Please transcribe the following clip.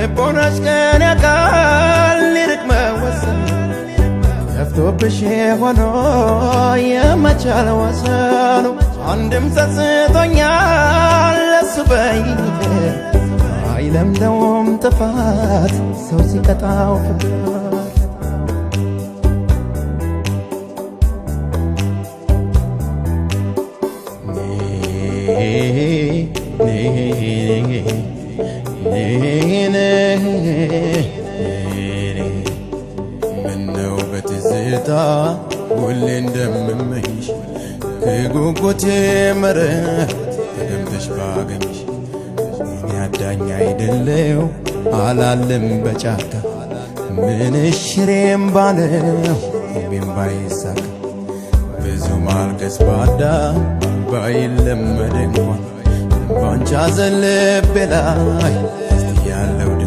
ልቦናሽ ቀን ያውቃል ሊርቅ መወሰን፣ ጠፍቶብሽ ሆኖ የመቻል ወሰኑ። አንድም ጸጽቶኛል ለሱ በይ፣ አይለምደውም ጥፋት ሰው ሲቀጣው ፍቅር። ምነው በትዝታ ሁሌ እንደምመኝሽ፣ ከጉጉቴ መረብ ተቀምጠሽ ባገኝሽ። እኔ አዳኝ አይደለው አላልም በጫካ፣ ምንሽሬም ባለው ሕልሜም ባይሳካ፣ ብዙ ማልቀስ ባዳ ባይለመድ እንኳን፣ ባንቺ ሐዘን ልቤ ላይ